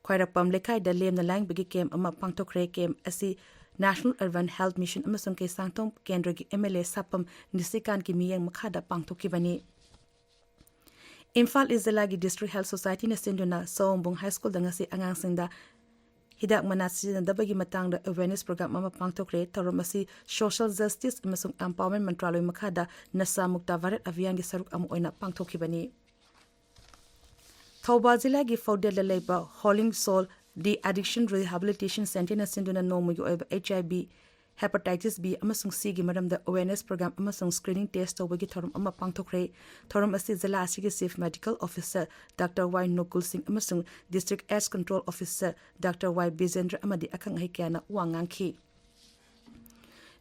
ꯈ꯭ꯋꯥꯏꯔꯥꯛꯄꯝ ꯂꯩꯀꯥꯏꯗ ꯂꯦꯝꯅ ꯂꯥꯌꯦꯡꯕꯒꯤ ꯀꯦꯝꯞ ꯑꯃ ꯄꯥꯡꯊꯣꯛꯈ꯭ꯔꯦ꯫ ꯀꯦꯝꯞ ꯑꯁꯤ ꯅꯦꯁꯅꯦꯜ ꯑꯔꯕꯟ ꯍꯦꯜꯊ ꯃꯤꯁꯟ ꯑꯃꯁꯨꯡ ꯀꯩꯁꯥꯡꯊꯣꯡ ꯀꯦꯟꯗ꯭ꯔꯒꯤ ꯑꯦꯝ ꯑꯦꯜ ꯑꯦ ꯁꯥꯄꯝ ꯅꯤꯁꯤꯀꯥꯟꯠꯀꯤ ꯃꯤꯠꯌꯦꯡ ꯃꯈꯥꯗ ꯄꯥꯡꯊꯣꯛꯈꯤꯕꯅꯤ꯫ ꯏꯝꯐꯥꯜ ꯏꯁ ꯖꯤꯂꯥꯒꯤ ꯗꯤꯁꯇ꯭ꯔꯤꯛ ꯍꯦꯜꯊ ꯁꯣꯁꯥꯏꯇꯤꯅ ꯁꯤꯟꯗꯨꯅ ꯁꯑꯣꯝꯕꯨꯡ ꯍꯥꯏ ꯁ꯭ꯀꯨꯜꯗ ꯉꯁꯤ ꯑꯉꯥꯡꯁꯤꯡꯗ ꯍꯤꯗꯥꯛ ꯃꯅꯥ ꯁꯤꯖꯤꯟꯅꯗꯕꯒꯤ ꯃꯇꯥꯡꯗ ꯑꯦꯋꯦꯔꯅꯦꯁ ꯄ꯭ꯔꯣꯒ꯭ꯔꯥꯝ ꯑꯃ ꯄꯥꯡꯊꯣꯛꯈ꯭ꯔꯦ꯫ ꯊꯧꯔꯝ ꯑꯁꯤ ꯁꯣꯁꯤꯌꯦꯜ ꯖꯁꯇꯤꯁ ꯑꯃꯁꯨꯡ ꯑꯦꯝꯄꯥꯋꯔꯃꯦꯟ ꯃꯟꯇ꯭ꯔꯥꯂꯣꯏ ꯃꯈꯥꯗ ꯅꯁꯥ ꯃꯨꯛꯇ ꯚꯥꯔꯠ ꯑꯚꯤꯌꯥꯟꯒꯤ ꯁꯔꯨꯛ ꯑꯃ ꯑꯣꯏꯅ ꯄꯥꯡꯊꯣꯛꯈꯤꯕꯅꯤ꯫ ꯊꯧꯕꯥꯜ ꯖꯤꯂꯥꯒꯤ ꯐꯥꯎꯗꯦꯜꯗ ꯂꯩꯕ ꯍꯣꯂꯤꯡ ꯁꯣꯜ ꯗꯤ ꯑꯦꯗꯤꯛꯁꯟ ꯔꯤꯍꯦꯕꯤꯂꯤꯇꯦꯁꯟ ꯁꯦꯟꯇꯔꯅ ꯁꯤꯟꯗꯨꯅ ꯅꯣꯡꯃꯒꯤ ꯑꯣꯏꯕ H I V, hepatitis B ꯑꯃꯁꯨꯡ ꯁꯤꯒꯤ ꯃꯔꯝꯗ ꯑꯦꯋꯦꯔꯅꯦꯁ ꯄ꯭ꯔꯣꯒ꯭ꯔꯥꯝ ꯑꯃꯁꯨꯡ ꯁ꯭ꯀ꯭ꯔꯤꯅꯤꯡ ꯇꯦꯁ ꯇꯧꯕꯒꯤ ꯊꯧꯔꯝ ꯑꯃ ꯄꯥꯡꯊꯣꯛꯈ꯭ꯔꯦ꯫ ꯊꯧꯔꯝ ꯑꯁꯤ ꯖꯤꯂꯥ ꯑꯁꯤꯒꯤ chief medical officer doctor Y Nokul Singh ꯑꯃꯁꯨꯡ district AIDS control officer doctor Y Bijendra ꯑꯃꯗꯤ ꯑꯈꯪ ꯑꯍꯩ ꯀꯌꯥꯅ ꯋꯥ ꯉꯥꯡꯈꯤ꯫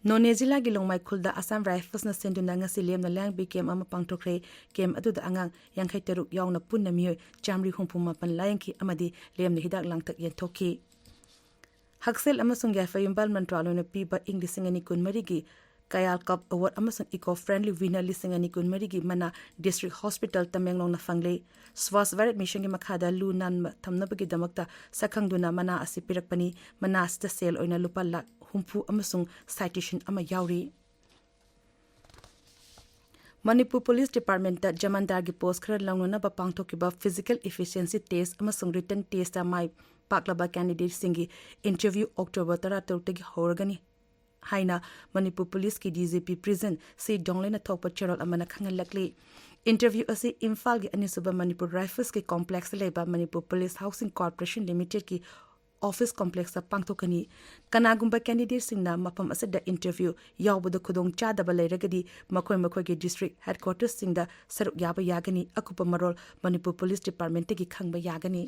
ꯅꯣꯅꯦ ꯖꯤꯂꯥꯒꯤ ꯂꯣꯡꯃꯥꯏ ꯈꯨꯜꯗ ꯑꯁꯥꯝ ꯔꯥꯏꯐꯜꯁꯅ ꯁꯤꯟꯗꯨꯅ ꯉꯁꯤ ꯂꯦꯝꯅ ꯂꯥꯌꯦꯡꯕꯒꯤ ꯀꯦꯝꯞ ꯑꯃ ꯄꯥꯡꯊꯣꯛꯈ꯭ꯔꯦ꯫ ꯀꯦꯝꯞ ꯑꯗꯨꯗ ꯑꯉꯥꯡ ꯌꯥꯡꯈꯩ ꯇꯔꯨꯛ ꯌꯥꯎꯅ ꯄꯨꯟꯅ ꯃꯤꯑꯣꯏ ꯆꯥꯃꯔꯤ ꯍꯨꯝꯐꯨ ꯃꯥꯄꯟ ꯂꯥꯌꯦꯡꯈꯤ ꯑꯃꯗꯤ ꯂꯦꯝꯅ ꯍꯤꯗꯥꯛ ꯂꯥꯡꯊꯛ ꯌꯦꯟꯊꯣꯛꯈꯤ꯫ ꯍꯛꯁꯦꯜ ꯑꯃꯁꯨꯡ ꯌꯥꯏꯐ ꯌꯨꯝꯕꯥꯜ ꯃꯟꯇ꯭ꯔꯥꯂꯣꯏꯅ ꯄꯤꯕ ꯏꯪ ꯂꯤꯁꯤꯡ ꯑꯅꯤ ꯀꯨꯟꯃꯔꯤꯒꯤ ꯀꯌꯥꯜ ꯀꯞ ꯑꯦꯋꯥꯔꯗ ꯑꯃꯁꯨꯡ ꯏꯀꯣ ꯐ꯭ꯔꯦꯟꯗꯂꯤ ꯋꯤꯅꯔ ꯂꯤꯁꯤꯡ ꯑꯅꯤ ꯀꯨꯟꯃꯔꯤꯒꯤ ꯃꯅꯥ ꯗꯤꯁꯇ꯭ꯔꯤꯛ ꯍꯣꯁꯄꯤꯇꯥꯜ ꯇꯃꯦꯡꯂꯣꯡꯅ ꯐꯪꯂꯦ꯫ ꯁ꯭ꯋꯥꯁ ꯚꯥꯔꯠ ꯃꯤꯁꯟꯒꯤ ꯃꯈꯥꯗ ꯂꯨ ꯅꯥꯟꯕ ꯊꯝꯅꯕꯒꯤꯗꯃꯛꯇ ꯁꯛꯈꯪꯗꯨꯅ ꯃꯅꯥ ꯑꯁꯤ ꯄꯤꯔꯛꯄꯅꯤ꯫ ꯃꯅꯥ ꯑꯁꯤꯗ ꯁꯦꯜ ꯑꯣꯏꯅ ꯂꯨꯄꯥ ꯂꯥꯈ ꯍꯨꯝꯐꯨ ꯑꯃꯁꯨꯡ ꯁꯥꯏꯇꯦꯁꯟ ꯑꯃ ꯌꯥꯎꯔꯤ꯫ ꯃꯅꯤꯄꯨꯔ ꯄꯨꯂꯤꯁ ꯗꯤꯄꯥꯔꯠꯃꯦꯟꯇ ꯖꯃꯥꯟꯗꯥꯔꯒꯤ ꯄꯣꯁ ꯈꯔ ꯂꯧꯅꯅꯕ ꯄꯥꯡꯊꯣꯛꯈꯤꯕ ꯐꯤꯖꯤꯀꯦꯜ ꯏꯐꯤꯁꯤꯌꯦꯟꯁꯤ ꯇꯦꯁ ꯑꯃꯁꯨꯡ ꯔꯤꯇꯟ ꯇꯦꯁꯇ ꯃꯥꯏ ꯄꯥꯛꯂꯕ ꯀꯦꯟꯗꯤꯗꯦꯠꯁꯤꯡꯒꯤ ꯏꯟꯇꯔꯚ꯭ꯌꯨ ꯑꯣꯛꯇꯣꯕꯔ ꯇꯔꯥꯇꯔꯨꯛꯇꯒꯤ ꯍꯧꯔꯒꯅꯤ ꯍꯥꯏꯅ ꯃꯅꯤꯄꯨꯔ ꯄꯨꯂꯤꯁꯀꯤ ꯗꯤ ꯖꯤ ꯄꯤ ꯄ꯭ꯔꯤꯖꯟ ꯁꯤ ꯗꯣꯡꯂꯦꯅ ꯊꯣꯛꯄ ꯆꯦꯔꯣꯜ ꯑꯃꯅ ꯈꯪꯍꯜꯂꯛꯂꯤ꯫ Interview ꯑꯁꯤ ꯏꯝꯐꯥꯜꯒꯤ ꯑꯅꯤꯁꯨꯕ ꯃꯅꯤꯄꯨꯔ ꯔꯥꯏꯐꯜꯁꯀꯤ ꯀꯣꯝꯄ꯭ꯂꯦꯛꯁꯇ ꯂꯩꯕ ꯃꯅꯤꯄꯨꯔ ꯄꯨꯂꯤꯁ ꯍꯥꯎꯁꯤꯡ ꯀꯣꯔꯄꯣꯔꯦꯁꯟ ꯂꯤꯃꯤꯇꯦꯗꯀꯤ ꯑꯣꯐꯤꯁ ꯀꯣꯝꯄ꯭ꯂꯦꯛꯁꯇ ꯄꯥꯡꯊꯣꯛꯀꯅꯤ꯫ ꯀꯅꯥꯒꯨꯝꯕ ꯀꯦꯟꯗꯤꯗꯦꯠꯁꯤꯡꯅ ꯃꯐꯝ ꯑꯁꯤꯗ interview ꯌꯥꯎꯕꯗ ꯈꯨꯗꯣꯡ ꯆꯥꯗꯕ ꯂꯩꯔꯒꯗꯤ ꯃꯈꯣꯏ ꯃꯈꯣꯏꯒꯤ district headquartersꯁꯤꯡꯗ ꯁꯔꯨꯛ ꯌꯥꯕ ꯌꯥꯒꯅꯤ꯫ ꯑꯀꯨꯞꯄ ꯃꯔꯣꯜ ꯃꯅꯤꯄꯨꯔ ꯄꯨꯂꯤꯁ ꯗꯤꯄꯥꯔꯠꯃꯦꯟꯠꯇꯒꯤ ꯈꯪꯕ ꯌꯥꯒꯅꯤ꯫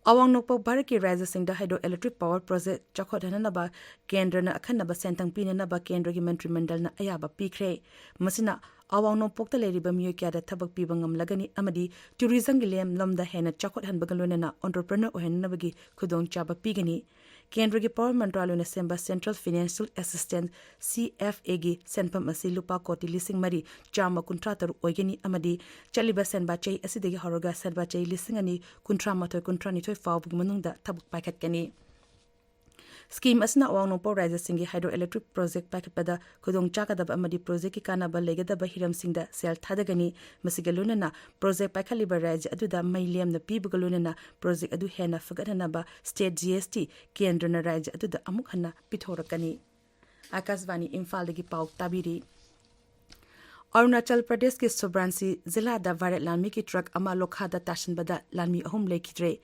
ꯑꯋꯥꯡ ꯅꯣꯡꯄꯣꯛ ꯚꯥꯔꯠꯀꯤ ꯔꯥꯖ꯭ꯌꯁꯤꯡꯗ hydroelectric power project ꯆꯥꯎꯈꯠꯍꯟꯅꯅꯕ ꯀꯦꯟꯗ꯭ꯔꯅ ꯑꯈꯟꯅꯕ ꯁꯦꯟꯊꯪ ꯄꯤꯅꯅꯕ ꯀꯦꯟꯗ꯭ꯔꯒꯤ ꯃꯟꯇ꯭ꯔꯤ ꯃꯟꯗꯜꯅ ꯑꯌꯥꯕ ꯄꯤꯈ꯭ꯔꯦ꯫ ꯃꯁꯤꯅ ꯑꯋꯥꯡ ꯅꯣꯡꯄꯣꯛꯇ ꯂꯩꯔꯤꯕ ꯃꯤꯑꯣꯏ ꯀꯌꯥꯗ ꯊꯕꯛ ꯄꯤꯕ ꯉꯝꯂꯒꯅꯤ ꯑꯃꯗꯤ tourismꯒꯤ ꯂꯦꯝ ꯂꯝꯗ ꯍꯦꯟꯅ ꯆꯥꯎꯈꯠꯍꯟꯕꯒ ꯂꯣꯏꯅꯅ entrepreneur ꯑꯣꯏꯍꯟꯅꯕꯒꯤ ꯈꯨꯗꯣꯡꯆꯥꯕ ꯄꯤꯒꯅꯤ꯫ ꯀꯦꯟꯗ꯭ꯔꯒꯤ power ꯃꯟꯇ꯭ꯔꯥꯂꯌꯅ ꯁꯦꯝꯕ Central Financial Assistance, CFAꯒꯤ ꯁꯦꯟꯐꯝ ꯑꯁꯤ ꯂꯨꯄꯥ ꯀꯣꯇꯤ ꯂꯤꯁꯤꯡ ꯃꯔꯤ ꯆꯥꯝꯃ ꯀꯨꯟꯊ꯭ꯔꯥ ꯇꯔꯨꯛ ꯑꯣꯏꯒꯅꯤ ꯑꯃꯗꯤ ꯆꯠꯂꯤꯕ ꯁꯦꯟꯕꯥ ꯆꯍꯤ ꯑꯁꯤꯗꯒꯤ ꯍꯧꯔꯒ ꯁꯦꯟꯕꯥ ꯆꯍꯤ ꯂꯤꯁꯤꯡ ꯑꯅꯤ ꯀꯨꯟꯊ꯭ꯔꯥ ꯃꯥꯊꯣꯏ ꯀꯨꯟꯊ꯭ꯔꯥ ꯅꯤꯊꯣꯏ ꯐꯥꯎꯕꯒꯤ ꯃꯅꯨꯡꯗ ꯊꯕꯛ ꯄꯥꯏꯈꯠꯀꯅꯤ꯫ Scheme ꯑꯁꯤꯅ ꯑꯋꯥꯡ ꯅꯣꯡꯄꯣꯛ ꯔꯥꯖ꯭ꯌꯁꯤꯡꯒꯤ hydroelectric project ꯄꯥꯏꯈꯠꯄꯗ ꯈꯨꯗꯣꯡ ꯆꯥꯒꯗꯕ ꯑꯃꯗꯤ projectꯀꯤ ꯀꯥꯟꯅꯕ ꯂꯩꯒꯗꯕ ꯍꯤꯔꯝꯁꯤꯡꯗ ꯁꯦꯜ ꯊꯥꯗꯒꯅꯤ꯫ ꯃꯁꯤꯒ ꯂꯣꯏꯅꯅ project ꯄꯥꯏꯈꯠꯂꯤꯕ ꯔꯥꯖ꯭ꯌ ꯑꯗꯨꯗ ꯃꯩ ꯂꯦꯝꯅ ꯄꯤꯕꯒ ꯂꯣꯏꯅꯅ project ꯑꯗꯨ ꯍꯦꯟꯅ ꯐꯒꯠꯍꯟꯅꯕ state GST ꯀꯦꯟꯗ꯭ꯔꯅ ꯔꯥꯖ꯭ꯌ ꯑꯗꯨꯗ ꯑꯃꯨꯛ ꯍꯟꯅ ꯄꯤꯊꯣꯔꯛꯀꯅꯤ꯫ ꯑꯥꯀꯥꯁꯕꯥꯅꯤ ꯏꯝꯐꯥꯜꯗꯒꯤ ꯄꯥꯎ ꯇꯥꯕꯤꯔꯤ꯫ ꯑꯔꯨꯅꯥꯆꯜ ꯄ꯭ꯔꯗꯦꯁꯀꯤ ꯁꯨꯕ꯭ꯔꯥꯟꯁꯤ ꯖꯤꯂꯥꯗ ꯚꯥꯔꯠ ꯂꯥꯟꯃꯤꯒꯤ ꯇ꯭ꯔꯛ ꯑꯃ ꯂꯣꯈꯥꯗ ꯇꯥꯁꯤꯟꯕꯗ ꯂꯥꯟꯃꯤ ꯑꯍꯨꯝ ꯂꯩꯈꯤꯗ꯭ꯔꯦ꯫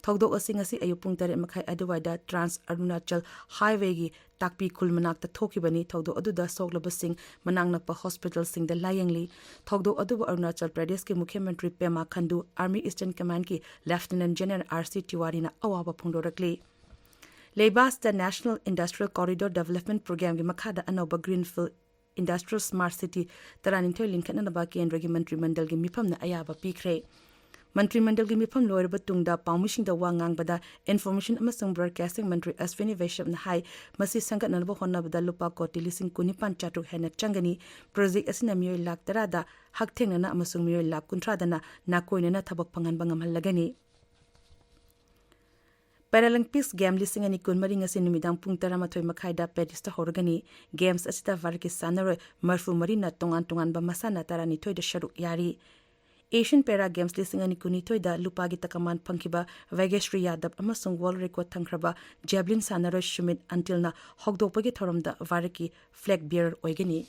ꯊꯧꯗꯣꯛ ꯑꯁꯤ ꯉꯁꯤ ꯑꯌꯨꯛ ꯄꯨꯡ ꯇꯔꯦꯠ ꯃꯈꯥꯏ ꯑꯗꯨꯋꯥꯏꯗ ꯇ꯭ꯔꯥꯟꯁ ꯑꯔꯨꯅꯥꯆꯜ ꯍꯥꯏꯋꯦꯒꯤ ꯇꯥꯛꯄꯤ ꯈꯨꯜ ꯃꯅꯥꯛꯇ ꯊꯣꯛꯈꯤꯕꯅꯤ꯫ ꯊꯧꯗꯣꯛ ꯑꯗꯨꯗ ꯁꯣꯛꯂꯕꯁꯤꯡ ꯃꯅꯥꯛ ꯅꯛꯄ ꯍꯣꯁꯄꯤꯇꯥꯜꯁꯤꯡꯗ ꯂꯥꯌꯦꯡꯂꯤ꯫ ꯊꯧꯗꯣꯛ ꯑꯗꯨꯕꯨ ꯑꯔꯨꯅꯥꯆꯜ ꯄ꯭ꯔꯗꯦꯁꯀꯤ ꯃꯨꯈ꯭ꯌ ꯃꯟꯇ꯭ꯔꯤ ꯄꯦꯃꯥ ꯈꯟꯗꯨ, Army Eastern Commandꯀꯤ Lieutenant General R C Tiwariꯅ ꯑꯋꯥꯕ ꯐꯣꯡꯗꯣꯔꯛꯂꯤ꯫ ꯂꯩꯕꯥꯁꯇ National Industrial Corridor Development Programmeꯒꯤ ꯃꯈꯥꯗ ꯑꯅꯧꯕ Greenfield Industrial Smart City ꯇꯔꯥꯅꯤꯊꯣꯏ ꯂꯤꯡꯈꯠꯅꯅꯕ ꯀꯦꯟꯗ꯭ꯔꯒꯤ ꯃꯟꯇ꯭ꯔꯤ ꯃꯟꯗꯜꯒꯤ ꯃꯤꯐꯝꯅ ꯑꯌꯥꯕ ꯄꯤꯈ꯭ꯔꯦ꯫ ꯃꯟꯇ꯭ꯔꯤ ꯃꯟꯗꯜꯒꯤ ꯃꯤꯐꯝ ꯂꯣꯏꯔꯕ ꯇꯨꯡꯗ ꯄꯥꯎꯃꯤꯁꯤꯡꯗ ꯋꯥ ꯉꯥꯡꯕꯗ Information ꯑꯃꯁꯨꯡ Broadcasting ꯃꯟꯇ꯭ꯔꯤ ꯑꯁ꯭ꯋꯤꯅꯤ ꯋꯩꯁ꯭ꯌꯞꯅ ꯍꯥꯏ, ꯃꯁꯤ ꯁꯦꯝꯒꯠꯅꯕ ꯍꯣꯠꯅꯕꯗ ꯂꯨꯄꯥ ꯀꯣꯇꯤ ꯂꯤꯁꯤꯡ ꯀꯨꯟꯅꯤꯄꯥꯟ ꯆꯥꯇ꯭ꯔꯨꯛ ꯍꯦꯟꯅ ꯆꯪꯒꯅꯤ꯫ Project ꯑꯁꯤꯅ ꯃꯤꯑꯣꯏ ꯂꯥꯈ ꯇꯔꯥꯗ ꯍꯛꯊꯦꯡꯅꯅ ꯑꯃꯁꯨꯡ ꯃꯤꯑꯣꯏ ꯂꯥꯈ ꯀꯨꯟꯊ꯭ꯔꯥꯗꯅ ꯅꯥꯀꯣꯏꯅꯅ ꯊꯕꯛ ꯐꯪꯍꯟꯕ ꯉꯝꯍꯜꯂꯒꯅꯤ꯫ Paralympics Game ꯂꯤꯁꯤꯡ ꯑꯅꯤ ꯀꯨꯟꯃꯔꯤ ꯉꯁꯤ ꯅꯨꯃꯤꯗꯥꯡ ꯄꯨꯡ ꯇꯔꯥꯃꯥꯊꯣꯏ ꯃꯈꯥꯏꯗ ꯄꯦꯔꯤꯁꯇ ꯍꯧꯔꯒꯅꯤ꯫ Games ꯑꯁꯤꯗ ꯚꯥꯔꯠꯀꯤ ꯁꯥꯟꯅꯔꯣꯏ ꯃꯔꯤꯐꯨ ꯃꯔꯤꯅ ꯇꯣꯉꯥꯟ ꯇꯣꯉꯥꯟꯕ ꯃꯁꯥꯟꯅ ꯇꯔꯥꯅꯤꯊꯣꯏꯗ ꯁꯔꯨꯛ ꯌꯥꯔꯤ꯫ Asian Para Games ꯂꯤꯁꯤꯡ ꯑꯅꯤ ꯀꯨꯟꯅꯤꯊꯣꯏꯗ ꯂꯨꯄꯥꯒꯤ ꯇꯀꯃꯥꯟ ꯐꯪꯈꯤꯕ ꯚꯥꯒ꯭ꯌꯁ꯭ꯔꯤ ꯌꯥꯗꯕ ꯑꯃꯁꯨꯡ world record ꯊꯝꯈ꯭ꯔꯕ javelin ꯁꯥꯟꯅꯔꯣꯏ ꯁꯨꯃꯤꯠ ꯑꯟꯇꯤꯜꯅ ꯍꯧꯗꯣꯛꯄꯒꯤ ꯊꯧꯔꯝꯗ ꯚꯥꯔꯠꯀꯤ flag bearer ꯑꯣꯏꯒꯅꯤ꯫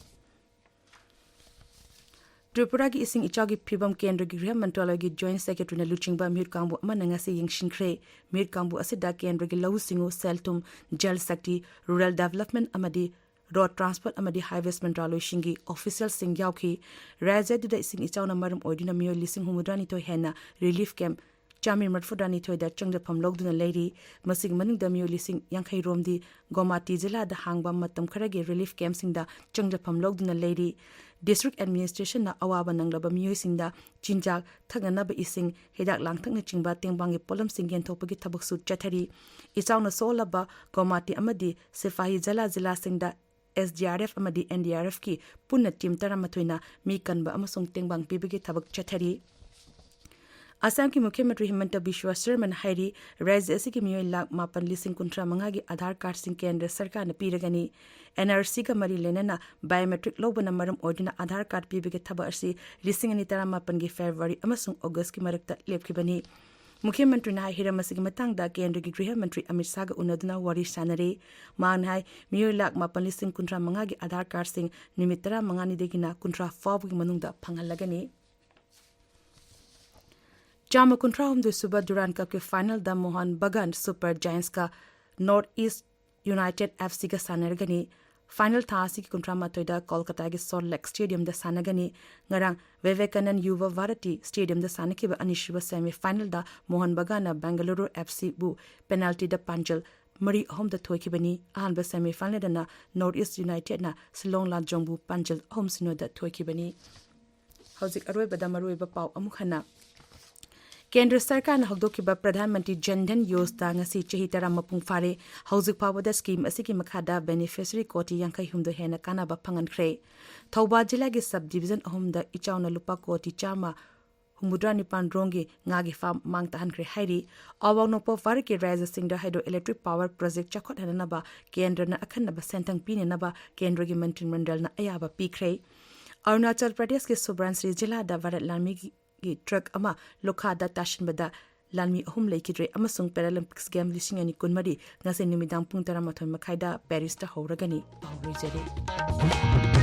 ꯇ꯭ꯔꯤꯄꯨꯔꯥꯒꯤ ꯏꯁꯤꯡ ꯏꯆꯥꯎꯒꯤ ꯐꯤꯕꯝ ꯀꯦꯟꯗ꯭ꯔꯒꯤ ꯒ꯭ꯔꯤꯍ ꯃꯟꯇ꯭ꯔꯥꯂꯌꯒꯤ ꯖꯣꯏꯟꯠ ꯁꯦꯀ꯭ꯔꯦꯇꯔꯤꯅ ꯂꯨꯆꯤꯡꯕ ꯃꯤꯍꯨꯠ ꯀꯥꯡꯕꯨ ꯑꯃꯅ ꯉꯁꯤ ꯌꯦꯡꯁꯤꯟꯈ꯭ꯔꯦ꯫ ꯃꯤꯍꯨꯠ ꯀꯥꯡꯕꯨ ꯑꯁꯤꯗ ꯀꯦꯟꯗ꯭ꯔꯒꯤ ꯂꯧꯎ ꯁꯤꯡꯎ, ꯁꯦꯜ ꯊꯨꯝ, ꯖꯜ ꯁꯛꯇꯤ, ꯔꯨꯔꯦꯜ ꯗꯤꯕꯂꯞꯃꯦꯟꯠ ꯑꯃꯗꯤ ꯔꯣꯗ ꯇ꯭ꯔꯥꯟꯁꯄꯣꯔꯠ ꯑꯃꯗꯤ ꯍꯥꯏꯋꯦꯁ ꯃꯟꯇ꯭ꯔꯥꯂꯣꯏꯁꯤꯡꯒꯤ ꯑꯣꯐꯤꯁꯤꯌꯦꯜꯁꯤꯡ ꯌꯥꯎꯈꯤ꯫ ꯔꯥꯖ꯭ꯌ ꯑꯗꯨꯗ ꯏꯁꯤꯡ ꯏꯆꯥꯎꯅ ꯃꯔꯝ ꯑꯣꯏꯗꯨꯅ ꯃꯤꯑꯣꯏ ꯂꯤꯁꯤꯡ ꯍꯨꯝꯐꯨꯇꯔꯥꯅꯤꯊꯣꯏ ꯍꯦꯟꯅ ꯔꯤꯂꯤꯐ ꯀꯦꯝꯞ ꯆꯥꯃꯔꯤ ꯃꯔꯤꯐꯨꯇꯔꯥꯅꯤꯊꯣꯏꯗ ꯆꯪꯖꯐꯝ ꯂꯧꯗꯨꯅ ꯂꯩꯔꯤ꯫ ꯃꯁꯤꯒꯤ ꯃꯅꯨꯡꯗ ꯃꯤꯑꯣꯏ ꯂꯤꯁꯤꯡ ꯌꯥꯡꯈꯩ ꯔꯣꯝꯗꯤ ꯒꯣꯃꯥꯇꯤ ꯖꯤꯂꯥꯗ ꯍꯥꯡꯕ ꯃꯇꯝ ꯈꯔꯒꯤ ꯔꯤꯂꯤꯐ ꯀꯦꯝꯞꯁꯤꯡꯗ ꯆꯪꯖꯐꯝ ꯂꯧꯗꯨꯅ ꯂꯩꯔꯤ꯫ ꯗꯤꯁꯇ꯭ꯔꯤꯛ ꯑꯦꯗꯃꯤꯅꯤꯁꯇ꯭ꯔꯦꯁꯟꯅ ꯑꯋꯥꯕ ꯅꯪꯂꯕ ꯃꯤꯑꯣꯏꯁꯤꯡꯗ ꯆꯤꯟꯖꯥꯛ, ꯊꯛꯅꯅꯕ ꯏꯁꯤꯡ, ꯍꯤꯗꯥꯛ ꯂꯥꯡꯊꯛꯅꯆꯤꯡꯕ ꯇꯦꯡꯕꯥꯡꯒꯤ ꯄꯣꯠꯂꯝꯁꯤꯡ ꯌꯦꯟꯊꯣꯛꯄꯒꯤ ꯊꯕꯛꯁꯨ ꯆꯠꯊꯔꯤ꯫ ꯏꯆꯥꯎꯅ ꯁꯣꯛꯂꯕ ꯒꯣꯃꯥꯇꯤ ꯑꯃꯗꯤ ꯁꯤꯐꯥꯍꯤ ꯖꯂꯥ ꯖꯤꯂꯥꯁꯤꯡꯗ ꯑꯦꯁ ꯗꯤ ꯑꯥꯔ ꯑꯦꯐ ꯑꯃꯗꯤ ꯑꯦꯟ ꯗꯤ ꯑꯥꯔ ꯑꯦꯐꯀꯤ ꯄꯨꯟꯅ ꯇꯤꯝ ꯇꯔꯥꯃꯥꯊꯣꯏꯅ ꯃꯤ ꯀꯟꯕ ꯑꯃꯁꯨꯡ ꯇꯦꯡꯕꯥꯡ ꯄꯤꯕꯒꯤ ꯊꯕꯛ ꯆꯠꯊꯔꯤ꯫ ꯑꯁꯥꯝꯒꯤ ꯃꯨꯈ꯭ꯌ ꯃꯟꯇ꯭ꯔꯤ ꯍꯤꯃꯟꯇ ꯕꯤꯁ꯭ꯋ ꯁꯔꯃꯅ ꯍꯥꯏꯔꯤ, ꯔꯥꯖ꯭ꯌ ꯑꯁꯤꯒꯤ ꯃꯤꯑꯣꯏ ꯂꯥꯈ ꯃꯥꯄꯟ ꯂꯤꯁꯤꯡ ꯀꯨꯟꯊ꯭ꯔꯥ ꯃꯉꯥꯒꯤ ꯑꯥꯙꯥꯔ ꯀꯥꯔꯗꯁꯤꯡ ꯀꯦꯟꯗ꯭ꯔ ꯁꯔꯀꯥꯔꯅ ꯄꯤꯔꯒꯅꯤ꯫ ꯑꯦꯟ ꯑꯥꯔ ꯁꯤꯒ ꯃꯔꯤ ꯂꯩꯅꯅ ꯕꯥꯏꯑꯣꯃꯦꯇ꯭ꯔꯤꯛ ꯂꯧꯕꯅ ꯃꯔꯝ ꯑꯣꯏꯗꯨꯅ ꯑꯥꯙꯥꯔ ꯀꯥꯔꯗ ꯄꯤꯕꯒꯤ ꯊꯕꯛ ꯑꯁꯤ ꯂꯤꯁꯤꯡ ꯑꯅꯤ ꯇꯔꯥꯃꯥꯄꯟꯒꯤ ꯐꯦꯕ꯭ꯔꯨꯋꯥꯔꯤ ꯑꯃꯁꯨꯡ ꯑꯣꯒꯁꯀꯤ ꯃꯔꯛꯇ ꯂꯦꯞꯈꯤꯕꯅꯤ꯫ ꯃꯨꯈ꯭ꯌ ꯃꯟꯇ꯭ꯔꯤꯅ ꯍꯥꯏ, ꯍꯤꯔꯝ ꯑꯁꯤꯒꯤ ꯃꯇꯥꯡꯗ ꯀꯦꯟꯗ꯭ꯔꯒꯤ ꯒ꯭ꯔꯤꯍ ꯃꯟꯇ꯭ꯔꯤ ꯑꯃꯤꯠ ꯁꯥꯍꯒ ꯎꯅꯗꯨꯅ ꯋꯥꯔꯤ ꯁꯥꯟꯅꯔꯦ꯫ ꯃꯍꯥꯛꯅ ꯍꯥꯏ, ꯃꯤꯑꯣꯏ ꯂꯥꯈ ꯃꯥꯄꯟ ꯂꯤꯁꯤꯡ ꯀꯨꯟꯊ꯭ꯔꯥ ꯃꯉꯥꯒꯤ ꯑꯥꯙꯥꯔ ꯀꯥꯔꯗꯁꯤꯡ ꯅꯨꯃꯤꯠ ꯇꯔꯥꯃꯉꯥꯅꯤꯗꯒꯤꯅ ꯀꯨꯟꯊ꯭ꯔꯥ ꯐꯥꯎꯕꯒꯤ ꯃꯅꯨꯡꯗ ꯐꯪꯍꯜꯂꯒꯅꯤ꯫ ꯆꯥꯝꯃ ꯀꯨꯟꯊ꯭ꯔꯥ ꯍꯨꯝꯗꯣꯏ ꯁꯨꯕ ꯗꯨꯔꯥꯟ ꯀꯞꯀꯤ ꯐꯥꯏꯅꯦꯜꯗ ꯃꯣꯍꯟ ꯕꯒꯥꯟ ꯁꯨꯄꯔ ꯖꯥꯏꯟꯁꯀ ꯅꯣꯔꯠ ꯏꯁ ꯌꯨꯅꯥꯏꯇꯦꯗ ꯑꯦꯐ ꯁꯤꯒ ꯁꯥꯟꯅꯔꯒꯅꯤ꯫ ꯐꯥꯏꯅꯦꯜ ꯊꯥ ꯑꯁꯤꯒꯤ ꯀꯨꯟꯊ꯭ꯔꯥ ꯃꯥꯊꯣꯏꯗ ꯀꯣꯜꯀꯇꯥꯒꯤ ꯁꯣꯜꯠ ꯂꯦꯛ ꯁ꯭ꯇꯦꯗꯤꯌꯝꯗ ꯁꯥꯟꯅꯒꯅꯤ꯫ ꯉꯔꯥꯡ ꯚꯤꯚꯦꯀꯥꯅꯟꯗ ꯌꯨꯚ ꯚꯥꯔꯇꯤ ꯁ꯭ꯇꯦꯗꯤꯌꯝꯗ ꯁꯥꯟꯅꯈꯤꯕ ꯑꯅꯤꯁꯨꯕ ꯁꯦꯃꯤ ꯐꯥꯏꯅꯦꯜꯗ ꯃꯣꯍꯟ ꯕꯒꯥꯟꯅ ꯕꯦꯡꯒꯂꯨꯔꯨ ꯑꯦꯐ ꯁꯤꯕꯨ ꯄꯦꯅꯥꯜꯇꯤꯗ ꯄꯥꯟꯖꯜ ꯃꯔꯤ ꯑꯍꯨꯝꯗ ꯊꯣꯏꯈꯤꯕꯅꯤ꯫ ꯑꯍꯥꯟꯕ ꯁꯦꯃꯤ ꯐꯥꯏꯅꯦꯜꯗꯅ ꯅꯣꯔꯠ ꯏꯁ ꯌꯨꯅꯥꯏꯇꯦꯗꯅ ꯁꯤꯂꯣꯡ ꯂꯥꯖꯣꯡꯕꯨ ꯄꯥꯟꯖꯜ ꯑꯍꯨꯝ ꯁꯤꯅꯣꯗ ꯊꯣꯏꯈꯤꯕꯅꯤ꯫ ꯍꯧꯖꯤꯛ ꯑꯔꯣꯏꯕꯗ ꯃꯔꯨꯑꯣꯏꯕ ꯄꯥꯎ ꯑꯃꯨꯛ ꯍꯟꯅ꯫ ꯀꯦꯟꯗ꯭ꯔ ꯁꯔꯀꯥꯔꯅ ꯍꯧꯗꯣꯛꯈꯤꯕ ꯄ꯭ꯔꯙꯥꯟ ꯃꯟꯇ꯭ꯔꯤ ꯖꯟ ꯙꯟ ꯌꯣꯖꯅꯥ ꯉꯁꯤ ꯆꯍꯤ ꯇꯔꯥ ꯃꯄꯨꯡ ꯐꯥꯔꯦ꯫ ꯍꯧꯖꯤꯛ ꯐꯥꯎꯕꯗ ꯁ꯭ꯀꯤꯝ ꯑꯁꯤꯒꯤ ꯃꯈꯥꯗ ꯕꯦꯅꯤꯐꯤꯁꯔꯤ ꯀꯣꯇꯤ ꯌꯥꯡꯈꯩ ꯍꯨꯝꯗꯣꯏ ꯍꯦꯟꯅ ꯀꯥꯟꯅꯕ ꯐꯪꯍꯟꯈ꯭ꯔꯦ꯫ ꯊꯧꯕꯥꯜ ꯖꯤꯂꯥꯒꯤ ꯁꯕ ꯗꯤꯚꯤꯖꯟ ꯑꯍꯨꯝꯗ ꯏꯆꯥꯎꯅ ꯂꯨꯄꯥ ꯀꯣꯇꯤ ꯆꯥꯝꯃ ꯍꯨꯝꯐꯨꯇꯔꯥ ꯅꯤꯄꯥꯟ ꯔꯣꯝꯒꯤ ꯉꯥꯒꯤ ꯐꯥꯔꯝ ꯃꯥꯡ ꯇꯥꯍꯟꯈ꯭ꯔꯦ ꯍꯥꯏꯔꯤ꯫ ꯑꯋꯥꯡ ꯅꯣꯡꯄꯣꯛ ꯚꯥꯔꯠꯀꯤ ꯔꯥꯖ꯭ꯌꯁꯤꯡꯗ ꯍꯥꯏꯗ꯭ꯔꯣ ꯏꯂꯦꯛꯇ꯭ꯔꯤꯛ ꯄꯥꯋꯔ ꯄ꯭ꯔꯣꯖꯦꯛ ꯆꯥꯎꯈꯠꯍꯟꯅꯕ ꯀꯦꯟꯗ꯭ꯔꯅ ꯑꯈꯟꯅꯕ ꯁꯦꯟꯊꯪ ꯄꯤꯅꯅꯕ ꯀꯦꯟꯗ꯭ꯔꯒꯤ ꯃꯟꯇ꯭ꯔꯤ ꯃꯟꯗꯜꯅ ꯑꯌꯥꯕ ꯄꯤꯈ꯭ꯔꯦ꯫ ꯑꯔꯨꯅꯥꯆꯜ ꯄ꯭ꯔꯗꯦꯁꯀꯤ ꯁꯨꯕ꯭ꯔꯥꯟꯁ꯭ꯔꯤ ꯖꯤꯂꯥꯗ ꯚꯥꯔꯠ ꯂꯥꯟꯃꯤꯒꯤ ꯇ꯭ꯔꯛ ꯑꯃ ꯂꯣꯈꯥꯗ ꯇꯥꯁꯤꯟꯕꯗ ꯂꯥꯟꯃꯤ ꯑꯍꯨꯝ ꯂꯩꯈꯤꯗ꯭ꯔꯦ ꯑꯃꯁꯨꯡ ꯄꯦꯔꯥꯂꯤꯝꯄꯤꯛꯁ ꯒꯦꯝ ꯂꯤꯁꯤꯡ ꯑꯅꯤ ꯀꯨꯟꯃꯔꯤ ꯉꯁꯤ ꯅꯨꯃꯤꯗꯥꯡ ꯄꯨꯡ ꯇꯔꯥꯃꯥꯊꯣꯏ ꯃꯈꯥꯏꯗ ꯄꯦꯔꯤꯁꯇ ꯍꯧꯔꯒꯅꯤ꯫ ꯄꯥꯎ ꯂꯣꯏꯖꯔꯦ꯫